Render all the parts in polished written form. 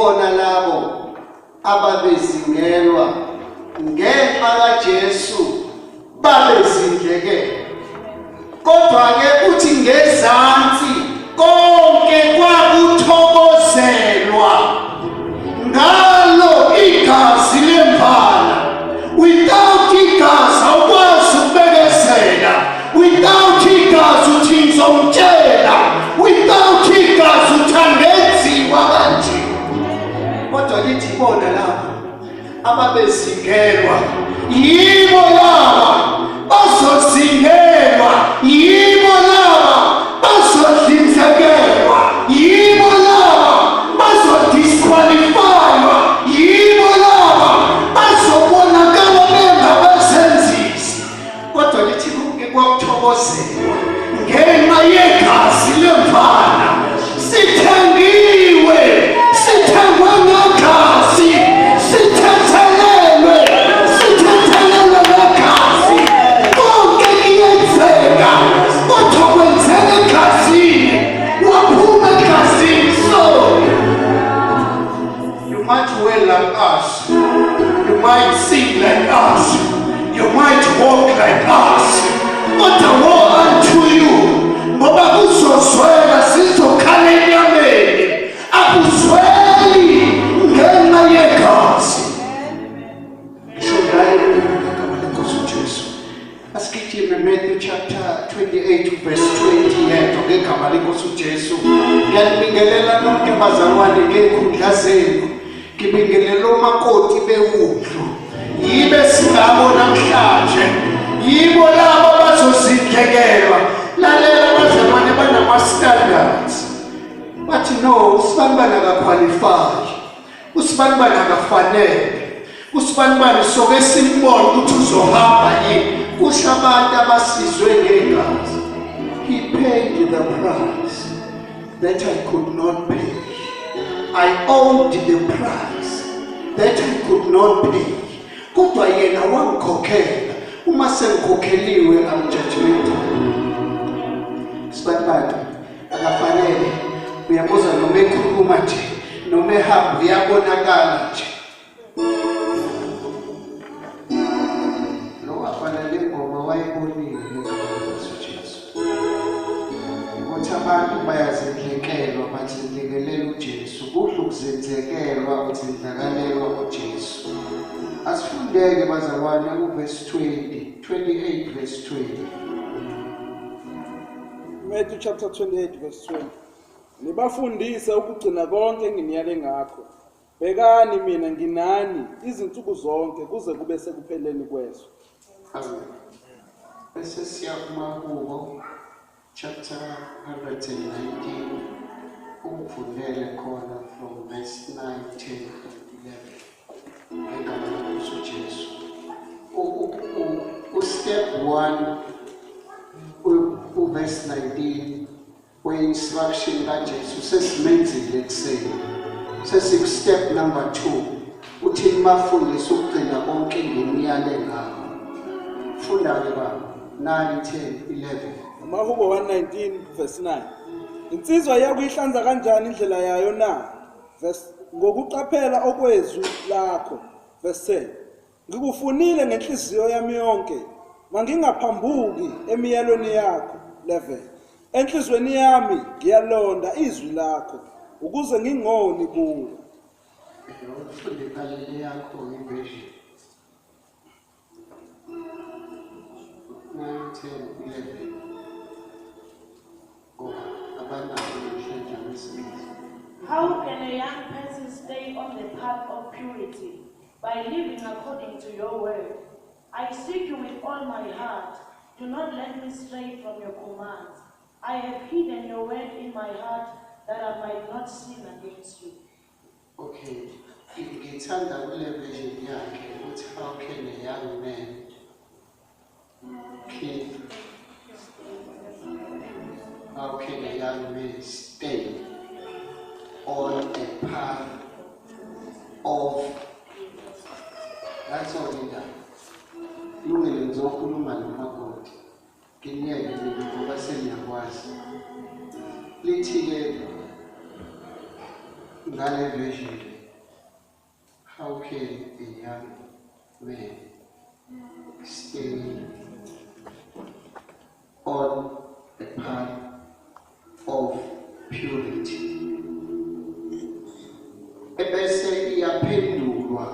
ibona labo ababezingelwa ngenxa kaJesu babezindlekela. Kodwa ke uthi ngezansi konke kwakuthokozelwa ngalo igazi lemvana. Without igazi awukwazi ukubekezela. Without igazi uthi ngizomtshela. Without igazi uthangenziwa kanje. Kodwa lithi bona laba ababezingelwa yibo laba bazozingelwa, yibo laba bazodlinzekelwa, yibo laba bazodisqualifywa, yibo laba bazobonakala bengabazenzisi. Kodwa lithi konke kwakuthokozelwa ngenxa yegazi lemvana. Sithengiwe, sithengwe ngegazi, sithethelelwe, sithethelelwe ngegazi. Konke kuyenzeka, kodwa kwenzeka egazini, waphuma egazini. So you might wear like us, you might sing like us, you might walk like us, kodwa woe unto you, ngoba kuzozwela, sizokhala enyameni, akuzweli ngenxa yegazi. Ngisho ngayo ngegama lenkosi uJesu. Asigijime Matthew chapter 28 verse 20 yedwa ngegama lenkosi uJesu. Ngiyanibingelela nonke bazalwane ngey'khundla zenu. Ngibingelela omakoti bewundlu. Yibe singabo namhlanje. Yibo labo abazozindlekelwa. Lalela bazalwane banama-standards. Bathi no, usibanibani akaqualify. Usibanibani akafanele. Usibanibani soke simbone ukuthi uzohamba yini. Kusho abantu abasizwe ngegazi. He paid the price that I could not pay. I owed the price that I could not pay. Kodwa yena wangikhokhela. Uma sengikhokheliwe, I'm judgmental. Sibanibani akafanele, uyamuzwa noma ekhuluma nje, noma ehamba uyabonakala nje. Lo wafanele ingoma wayebonile uJesu. Ukuthi abantu bayazindlekelwa, bazindlekelela uJesu. Kuhle ukuzenzekelwa, uzindlakalelwa uJesu. Asifundeke bazalwane uverse 20, 28 verse 20. Matthew chapter 28 verse 20. Nibafundise ukugcina konke enginiyale ngakho. Bhekani mina nginani izinsuku zonke kuze kube sekupheleni kwezwe. Amen. Bese siya kumahubo chapter 119, ungifundele khona from verse 9, 10 and 11. Ngegama lenkosi uJesu. U-step 1 uverse 19 we-instruction kaJesu sesimenzile ekuseni. Sesiku-step number 2. Uthi nibafundise ukugcina konke enginiyale ngakho. Funda-ke baba, 9, 10, 11. Amahubo 119 verse 9. Insizwa iyakuyihlanza kanjani indlela yayo na? Verse ngokuqaphela okwezwi lakho. Verse 10. Ngikufunile ngenhliziyo yami yonke, mangingaphambuki emiyalweni yakho. 11. Enhlizweni yami ngiyalonda izwi lakho, ukuze ngingoni kuwe. Ufunde kalele yakho iversion. 9, 10, 11. Ngoba abanayo namhlanje abesilisa. How can a young person stay on the path of purity? By living according to your word. I seek you with all my heart. Do not let me stray from your commands. I have hidden your word in my heart that I might not sin against you. Okay, ngithanda kule version yakhe ukuthi how can a young man keep, how can a young man stay on a path of, that's all indaba. Lungile, ngizokhuluma nomakoti. Nginiyeke mina ngoba seniyakwazi. Lithi-ke ngale version How can a young man stay on the path of purity? Ebese iyaphendulwa,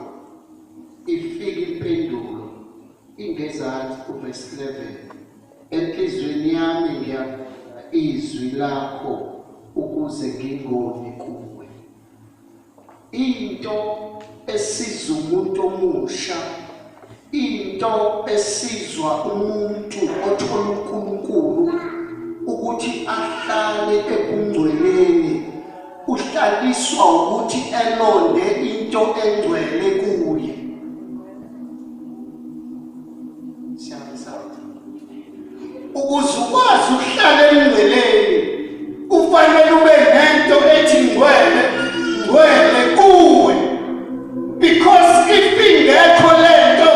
ifika impendulo ingezansi uverse 11. Enhliziyweni yami ngiyabona izwi lakho ukuze ngingoni kuwe. Into esiza umuntu omusha, into esizwa umuntu othola uNkulunkulu ukuthi ahlale ebungcweleni, uhlaliswa ukuthi elonde into engcwele kuye. Siyabisana. Ukuze ukwazi ukuhlala engcweleni kufanele ube nento ethi ngcwele, ngcwele kuwe. Because if ingekho lento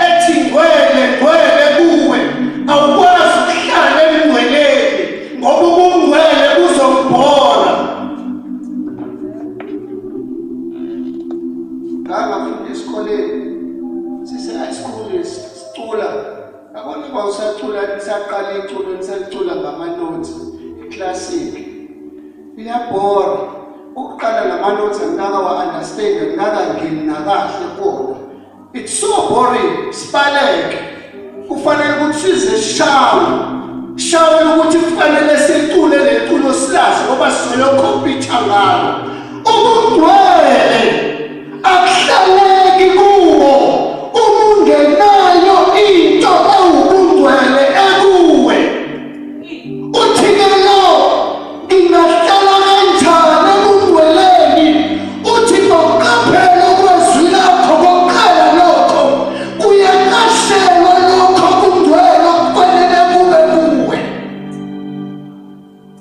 ethi ngcwele, ngcwele kuwe, awukwazi ukuhlala engcweleni ngoba ubungcwele buzokubhora. Ngangafunda esikoleni, sise high school sicula. Yabona uba usacula, nisaqala iculo, nisalicula ngama-notes, i-classic. Iyabhora. Ukuqala ngama-notes angikaka wa-understand, angikakangeni nakahle kuwona. It's so boring, sibaleke. Kufanele ukuthi size sishawe. Shawe ukuthi kufanele sicule le culo silazi ngoba sizolokhompyutha ngalo. Ubungcwele akuhlaleki kuwo uma ungenayo into ewubungcwele ekuwe. Uthi-ke lo, ngingahlala kanjani ebungcweleni? Uthi ngokuqaphela kwezwi lakho, kokuqala lokho kuyaqashelwa lokho kungcwele okufanele kube kuwe.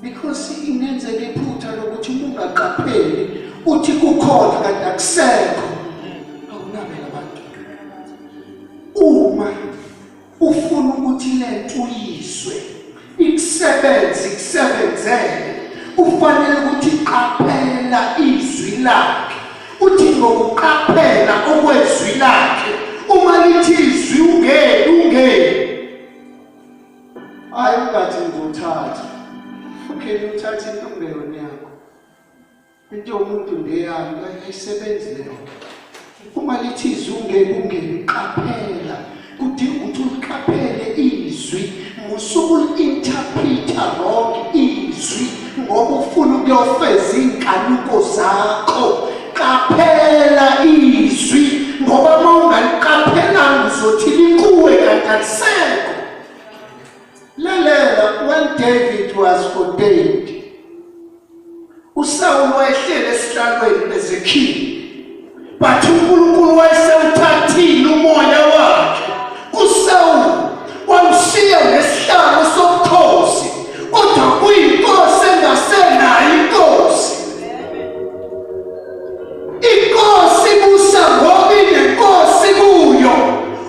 Because ingenzeka iphutha lokuthi uma ungaqapheli uthi kukhona kanti akusekho. Awunabela abantu. Uma ufuna ukuthi lento uyizwe ikusebenze, ikusebenzele, kufanele ukuthi qaphela izwi lakhe. Uthi ngokuqaphela okwezwi lakhe, uma lithi izwi ungeni, ungeni. Hayi ungathi ngizothatha. Okay, uthatha into kungeyona yakho. Into yomuntu ngeyami, ayisebenzi leyo. Uma lithi izwi ungeni, ungeni, qaphela. Kudinga ukuthi uliqaphele izwi. Musuku uli-interpreta wrong izwi ngoba ufuna ukuyofeza iy'nkanuko zakho. Qaphela izwi ngoba uma ungaliqaphelanga uzothi likuwe kanti alisekho. Lalela, when David was ordained, uSawuli wayehleli esihlalweni as a king, but uNkulunkulu wayesewuthathile umoya wakhe kuSawuli wamshiya nesihlalo sobukhosi, kodwa kuyinkosi engasenayo inkosi. Inkosi ibusa ngoba inenkosi kuyo.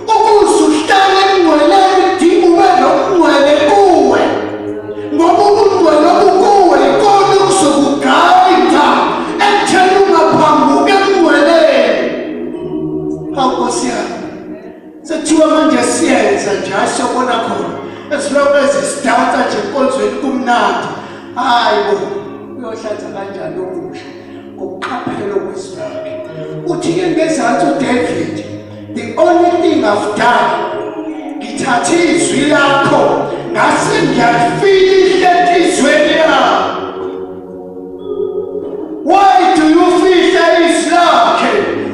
Ukuze uhlale engcweleni udinga ube nokungcwele kuwe, ngoba ubungcwele obukuwe ikona okuzokugayida ekutheni ungaphambuki ebungcweleni. Hawu Nkosi yami, sekuthiwa manje siyenza nje, hayi siyobona khona esilokhu ezisidansa nje enkonzweni kumnandi. Hayi bo, uyohlanza kanjani omusha ngokuqaphela kwezwi lakhe. Uthi-ke ngezansi uDavid, the only thing I've done, ngithathe izwi lakho ngase ngiyalifihla enhliziyweni yami. Why do you fihla izwi lakhe?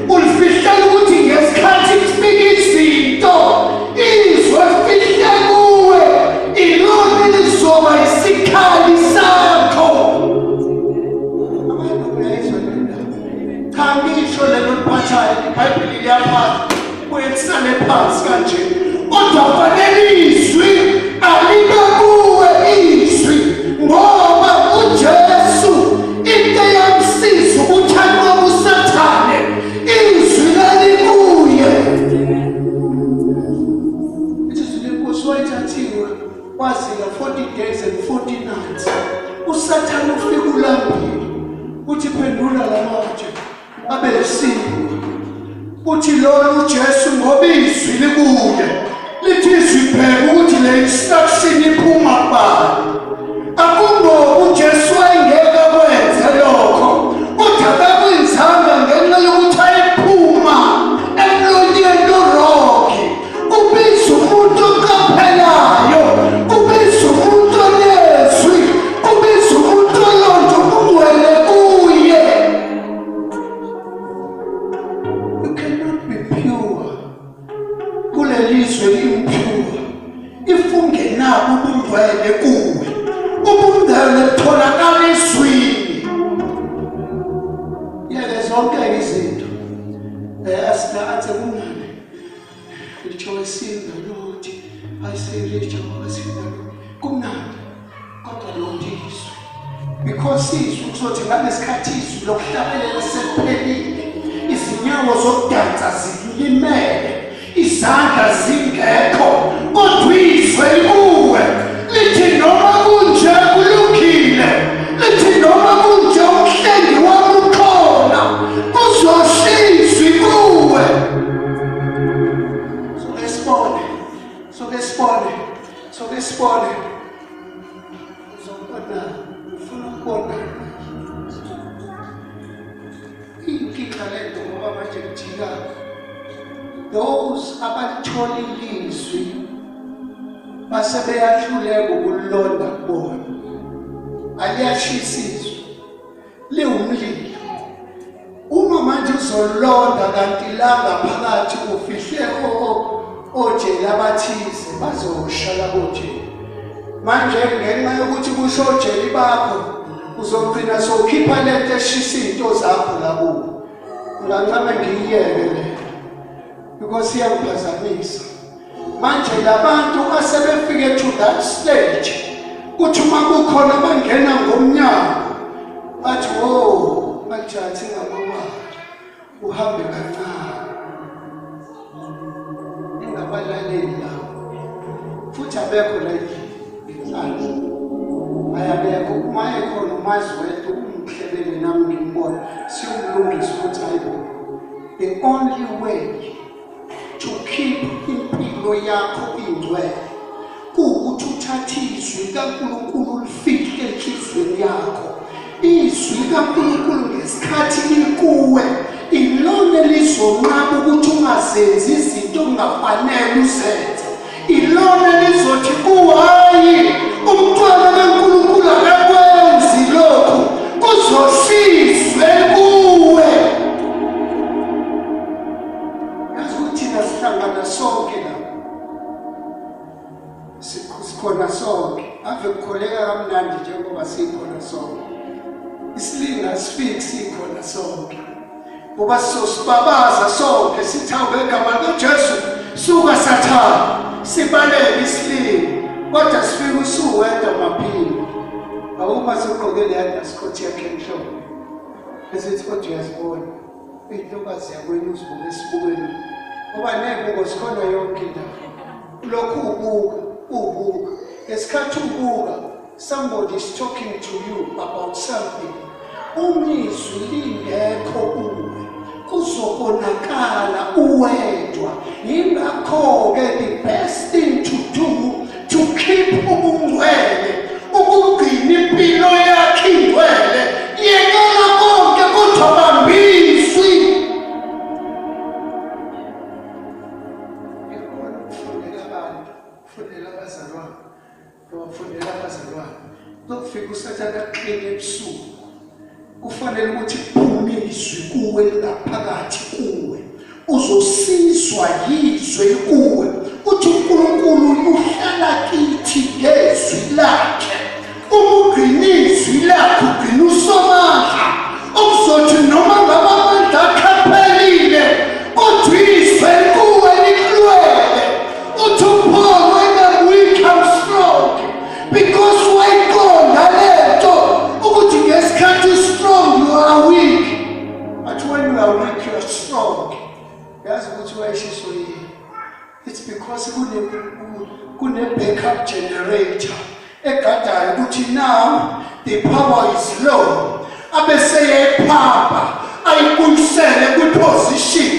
Ulifihlela ukuthi ngesikhathi kufika izinto, izwi elifihle kuwe ilona elizoba isikhali sakho. Abantu uyayizwa le ndaba? Cha, ngisho lelo liphathayo, iBhayibheli liyaphatha, libuye lisale phansi kanje. Kodwa fanele izwi alibe kuwe izwi, ngoba uJesu into eyamsiza ukuthi anqobe uSathane, izwi lalikuye. Izwi lenkosi wayithathiwe wazila 40 days and 40 nights. USathane ufika ulambile, uthi phendula lamatshe abe yisinkwa. Uthi lona uJesu ngoba izwi likuye lithi izwi bheka ukuthi le instruction iphuma kubani. Akungoba uJesu wayengeke akwenze lokho, kodwa akakwenzanga ngenxa yokuthi ayiphuma emlonyeni uRocky. Kubiza umuntu oqaphelayo, kubiza umuntu onezwi, kubiza umuntu olonda ubungcwele kuye. You cannot be pure kuleli zwe li-impure if ungenabo ubungcwele kuwe. Ubungcwele butholakala ezwini. Yeke zonke izinto athi kumnandi rejoice in the Lord. I say rejoice in the Lord. Kumnandi kodwa lonke izwi, because izwi kuzothi ngalesikhathi izwi lokuhlabelela seliphelile, izinyawo zokudansa zilimele, izandla zingekho, kodwa izwi likuwe lithi noma kunje kulungile, lithi noma kunje umhlengi wami ukhona, kuzoshizwi kuwe. Soke sibone, soke sibone, soke sibone. Uzobona, ufuna ukubona iyinkinga lento ngoba manje kujika those abalithola ilizwi base beyahluleka ukulilonda kubona. Aliyashisa izwi, liwumlilo. Uma manje uzolonda kanti la ngaphakathi ufihle ojeli abathize, bazosha labo jeli. Manje ngenxa yokuthi kusho ojeli bakho, uzogcina sowukhipha lento eshisa iy'nto zakho la kuwe. Ngingancame ngiyiyeke le because iyangiphazamisa. Manje labantu asebefike to that stage, kuthi uma kukhona abangena ngomnyango bathi wo bajathi ngamawala, uhambe kancane, ningabalaleli labo. Futhi abekho la endlini ngenhlanhla, ayabekho. Uma ekhona umazi wedwa, umhlebele nami ngimbona, siyomlungisa ukuthi hayibo, the only way to keep impilo yakho ingcwele kuwukuthi uthathe izwi likaNkulunkulu ulifihle enhliziyweni yakho. Izwi likaNkulunkulu ngesikhathi likuwe ilona lizonqaba ukuthi ungazenzi izinto okungafanele uzenze, ilona lizothi kuwe hayi, umntwana kaNkulunkulu akakwenzi lokhu, kuzoshizwe kuwe. Yazi ukuthi thina sihlangana sonke la, sikhona sonke, ave kukholeka kamnandi njengoba sikhona sonke. Isilinga sifiki sikhona sonke, ngoba sizosibabaza sonke sithi hawu ngegama likaJesu suka Sathane, sibaleke isilingo. Kodwa sifike usuwedwa maphini, awuma sugqoke leya dasikhothi yakhe emhlophe, esithi kodwa uyazibona intokazi yakwenu, uzibuke esibukweni, ngoba ney'buko zikhona yonke indawo. Lokhu ubuka ubuka, ngesikhathi ubuka somebody is talking to you about something. Uma izwi lingekho kuwe kuzokonakala uwedwa. Yingakho-ke the best thing to do to keep ubungcwele, ukugcina impilo yakho ingcwele, yekela konke kodwa bamba izwi. Ngiyakubona ukufundela abantu, ukufundela abazalwane, ngiyawafundela abazalwane. Kuzofika uSathane akuxine ebusuku, kufanele ukuthi kuphume izwi kuwe lingaphakathi kuwe, uzosizwa yizwe kuwe. Uthi uNkulunkulu uhlala kithi ngezwi lakhe. Uma ugcina izwi lakhe ugcina uSomandla, okuzothi noma ngabe amandla akhe aphelile kodwa izwe kuwe likulwele. Uthi uPaul, when I'm weak I'm strong, because wayiqonda lento ukuthi ngesikhathi strong you are weak, but when you are weak you are strong. Yazi ukuthi wayeshiso yini? It's because kune backup generator egadayo ukuthi now the power is low, abese yephapha ayibuyisele kwi-position.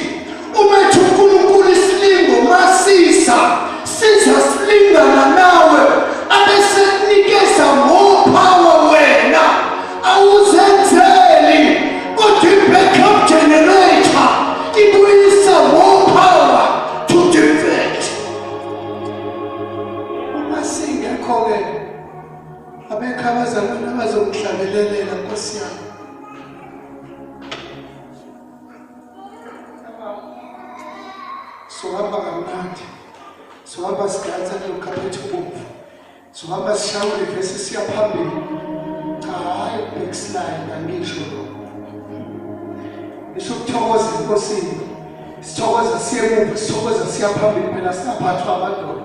Sohamba kamnandi, sohamba sidansa kulo khaphethe obomvu, sohamba sishawule vese siya phambili. Cha, hayi, backslide, angisho lokho. Ngisho ukuthokoza enkosini, sithokoza siye emuva, sithokoza siya phambili. Phela singaphathwa amadoda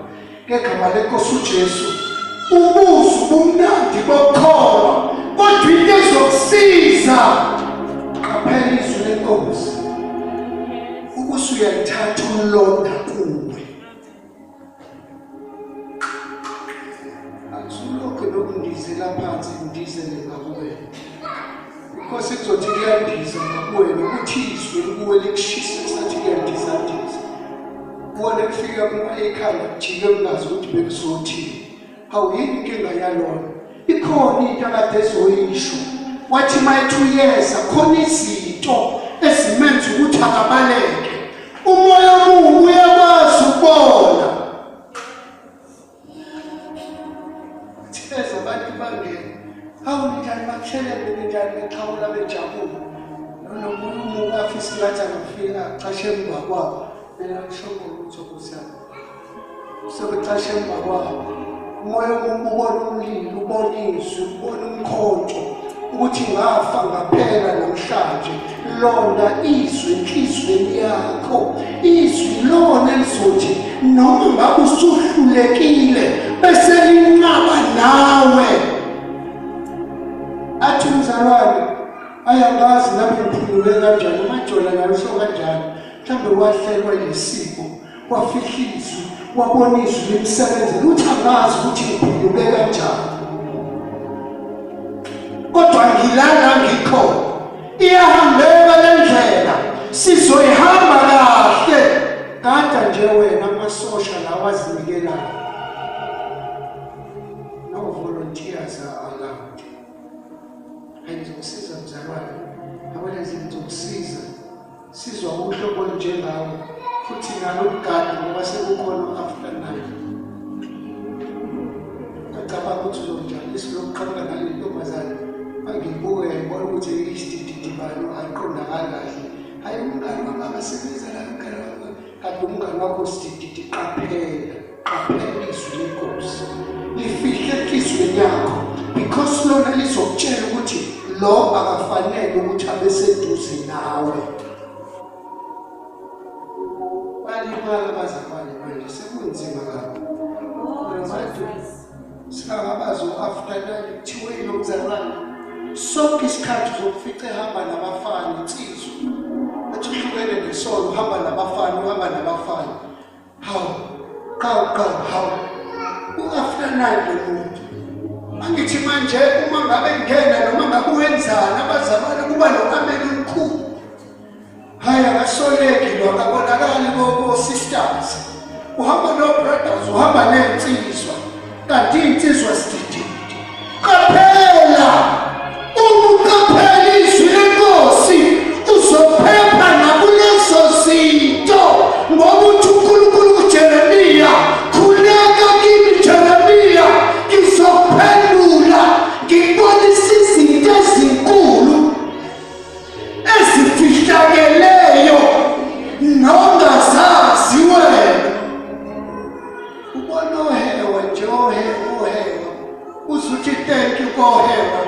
ngegama lenkosi uJesu. Ubuzo ubumnandi bokukholwa, kodwa into ezokusiza, qaphela izwi lenkosi ukuthi uyalithatha ulonda kuwe. Akusulokhu lokundizela phansi, ndizele ngakuwena, because kuzothi kuyandiza ngakuwena ukuthi izwi likuwe likushise, kusathi kuyandizandiza kuwona, kufika kuma ekhanda, kujike, kungazi ukuthi bekuzothini. Hawu, yini inkinga yalona? Ikhona into akade ezoyisho, wathi mayethi uyeza, khona izinto ezimenza ukuthi akabaleke. Umoya omubi uyakwazi ukubona. Theza abantu bangene, hawu, ninjani bakushelele, ninjani, bexhawula, bejabule. Nonomunye umuntu afisa ngathi angafika acashe emva kwabo. Mina ngisho ngolutho, Nkosi yami, sebecashe emva kwabo. Umoya omubi ubona umlilo, ubona izwi, ubona umkhonto, ukuthi ngafa ngaphela namhlanje. Londa izwi enhliziyweni yakho, izwi lona elizothi noma ngabe usuhlulekile bese linqaba nawe. Athi umzalwane, ayangazi nami ngiphunyule kanjani, umajola naye usho kanjani, mhlawumbe wahlelwa yisimo, wafihla izwi, wabona izwi limsebenzela, uthi angazi ukuthi ngiphunyule kanjani, kodwa ngilala ngikhona. Iyahambeka le ndlela, sizoyihamba kahle. Kade nje wena amasosha lawa azinikelayo, no volunteers are allowed. Hayi, ngizokusiza mzalwane, yabona nje, ngizokusiza. Sizwa uhlobo olunjengawe futhi nalokugada, ngoba sekukhona after 9. Ngacabanga ukuthi uzonjani isilokuqhamuka nale ntombazane, mangiyibuke ngibona ukuthi isidididi bani, ayiqondakali kahle. Hayi, umngane wami akasebenza la, umngane wami, kanti umngane wakho sidididi. Qaphela, qaphela izwi lenkosi, lifihle enhliziyweni yakho, because lona lizokutshela ukuthi lo akafanele ukuthi abe seduze nawe. Balimala abazalwane, manje sekunzima kabi. Singangabazi u-after 9 kuthiwe lo mzalwane sonke isikhathi uzokufica ehamba nabafana, insizwa ethi uhlukene nesono, uhamba nabafana, uhamba nabafana. Hawu, qawu qawu, hawu, u-after 9 lo muntu. Angithi manje uma ngabe ngena noma ngabe wenzani, abazalwane kuba no-amen omkhulu. Hayi, akasoleki lo, akabonakali ko-sisters, uhamba no-brothers, uhamba ney'nsizwa, kanti iy'nsizwa sidididi. Qaphela, uma uqaphela izwi lenkosi uzophepha nakulezo zinto, ngoba uthi uNkulunkulu kuJeremiya, khuleka kimi Jeremiya, ngizophendula, ngikubonisa izinto ezinkulu ezifihlakeleyo nongazazi wena. Ubona ohewa nje, ohewa, ohewa, uzuthi thank you kohewa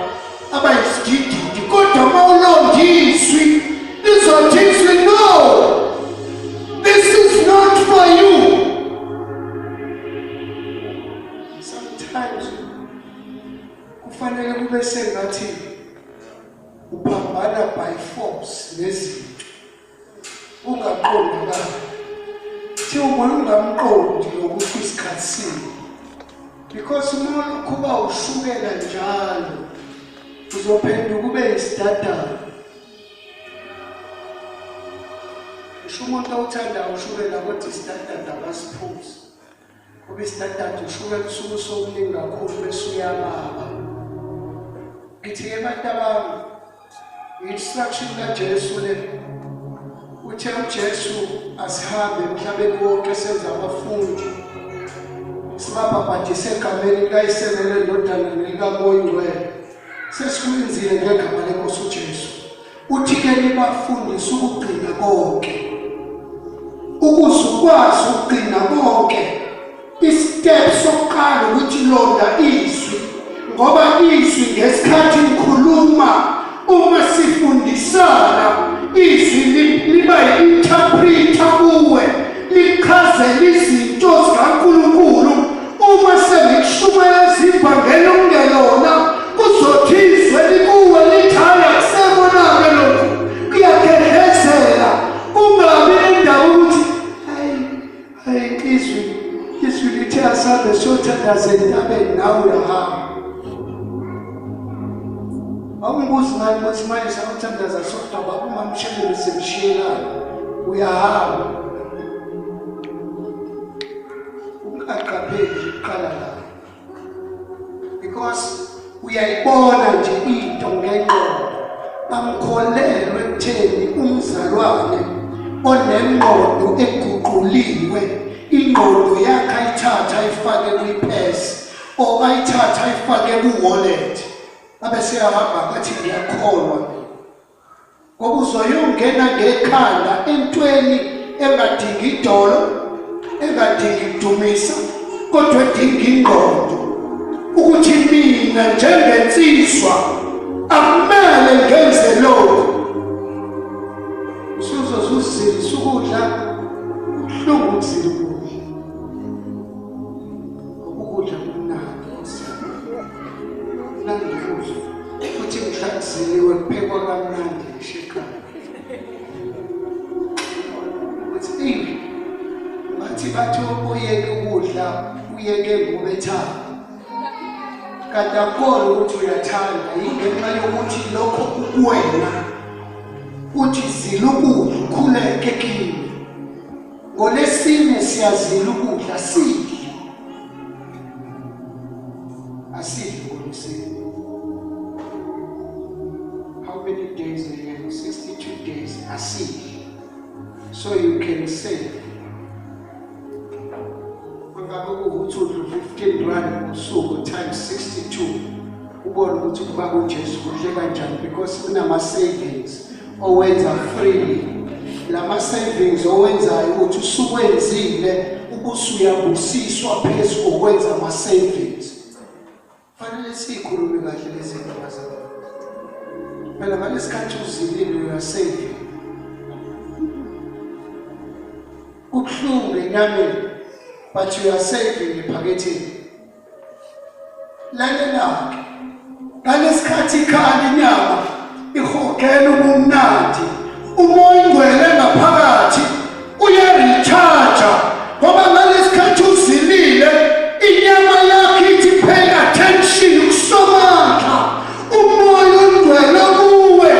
abayisigididi, kodwa uma ulonda izwi, lizothi izwi, no, this is not for you. Sometimes kufanele kube sengathi uphambana by force nezinto ungaqondakali, thi ubona ungamqondi lokuthi isikhathi sini, because uma ulokhu ushukela njalo uzophenduka ube isidadana. Ngisho umuntu owuthandayo ushukela, kodwa isidadada akasiphuzi, ngoba isidadada ushukela usuke usomningi kakhulu bese uyababa. Ngithi-ke bantu abami, i-instruction kaJesu le. Uthe uJesu asihambe emhlabeni wonke, senze abafundi, sibabhabhadise egameni likaYise neleNdodana nelikaMoya Ingcwele. Sesikwenzile ngegama lenkosi uJesu. Uthi-ke nibafundise ukugcina konke ukuze ukwazi ukugcina konke, istep sokuqala ukuthi londa izwi, ngoba izwi ngesikhathi likhuluma, uma sifundisana, izwi liba yi-interpreter kuwe, lichazela izinto zikaNkulunkulu. Uma sengikushumayeza ivangeli okungelona, kuzothi izwe likuwe lithi hhayi, akusekona-ke lokhu, kuyagedlezela. Kungabi nendaba ukuthi hayi hayi, izwi lithe asambe siyothandaza entabeni, nawe uyahamba. Awungibuzi ngani ukuthi manje sawuthandaza sodwa, baba umamsheleni simshiyelana, uyahamba. Ungaqapheli nje kuqala la, because uyayibona nje into ngengqondo. Bamkholelwe ekutheni umzalwane onengqondo eguquliwe, ingqondo yakhe ayithatha ayifake kwi-purse or ayithatha ayifake ku-wallet, abe seyahamba ngathi ngiyakholwa mina, ngoba uzoyongena ngekhanda entweni engadingi idolo, engadingi kudumisa, kodwa edinga ingqondo ukuthi mina njengensizwa akumele ngenze lokhu. Usuzoze uzilise ukudla, kubuhlungu ukuzila ukudla, ngoba ukudla kumnandi, mnandi ukudla, futhi mhla kuziliwe kuphekwa kamnandi ngisho ekhaya. Uthi eyi, bathi bathi uyeke ukudla, uyeke ngoba ethanda, kanti akukhona ukuthi uyathanda, yingenxa yokuthi lokho kukuwena. Uthi zila ukudla, ukhuleke kimi. Ngolesine siyazila ukudla, sidle, asidle ngolesine. How many days a year? 62 days asidle. So you can save. Mangabe kuwukuthi udla 15 rand ngosuku times 62, ubone ukuthi kuba kuJesu kudle kanjani, because kunama-savings owenza freely. Lama savings owenzayo ukuthi usuwenzile, ubusuyabusiswa phezu kokwenza ama-savings. Fanele siyikhulume kahle lezi zinto, bazalwane. Phela ngalesikhathi uzilile, uyasave. Kubuhlungu enyameni, but you are saving ephaketheni. Lalela-ke, ngalesikhathi ikhala inyama ihogela ubumnandi, umoya ingcwele ngaphakathi uyarecharge, ngoba ngalesikhathi uzilile inyama yakho ithi pay attention kuSomandla. Umoya ongcwele kuwe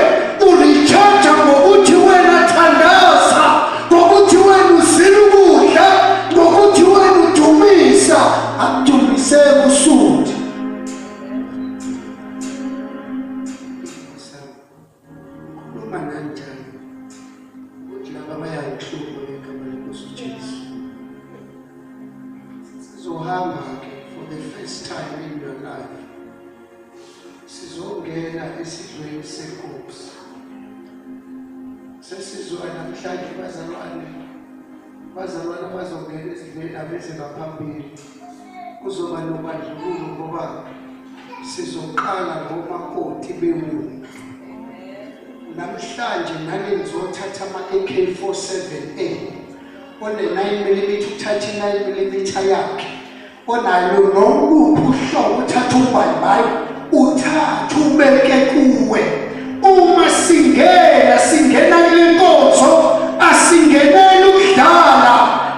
urecharge ngokuthi wena thandaza, ngokuthi wena uzila ukudla, ngokuthi wena udumisa. Akudumiseke usuthi khuluma nanjani ukuthi laba bayangihlupha ngegama lenkosi uJesu. Sizohamba-ke for the first time in your life, sizongena esidlweni senkosi. Sesizwa namhlanje, bazalwane, bazalwane abazongena esidlweni abeze ngaphambili. Kuzoba nobandlululo ngoba sizoqala ngomakoti bewundlu namhlanje. Nani nizothatha ama-AK47A, one-9 mm uthatha i-9 mm yakhe, onayo noluphi uhlobo uthatha ubaybayi, uthatha ubeke kuwe. Uma singena, singena kule nkonzo, asingeneli ukudlala,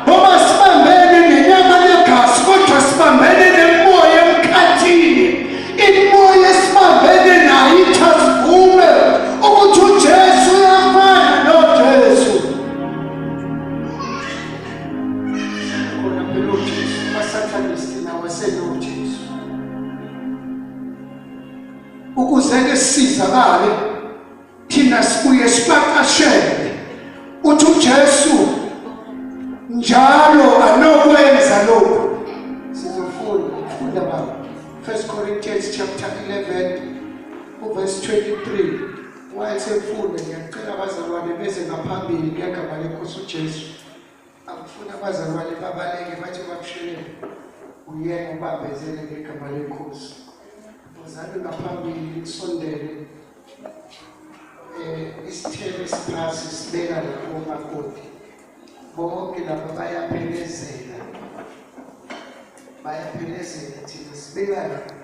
ngoba sibambene nenyama negazi, kodwa sibambene nemoya emkhathini. Imoya esibambene nayo ithi asivume ukuthi uJesu uyafana noJesu khona. Phela uJesu amasathanist nawo asenoJesu. Ukuze-ke sisizakale thina, sibuye sibaqashele. Uthi uJesu njalo anokwenza lokhu. Sizofunda, funda baba, 1 Corinthians chapter 11 uverse 23. Wayesefunda. Ngiyacela abazalwane beze ngaphambili ngegama lenkosi uJesu. Akufuna abazalwane babaleke bathi bakushelele uyena ubambezele ngegama lenkosi. Wozani ngaphambili kusondele isithelo esiphasi sibeka lapho omakoti. Bonke laba bayaphelezela. Bayaphelezela thina sibeka lapho.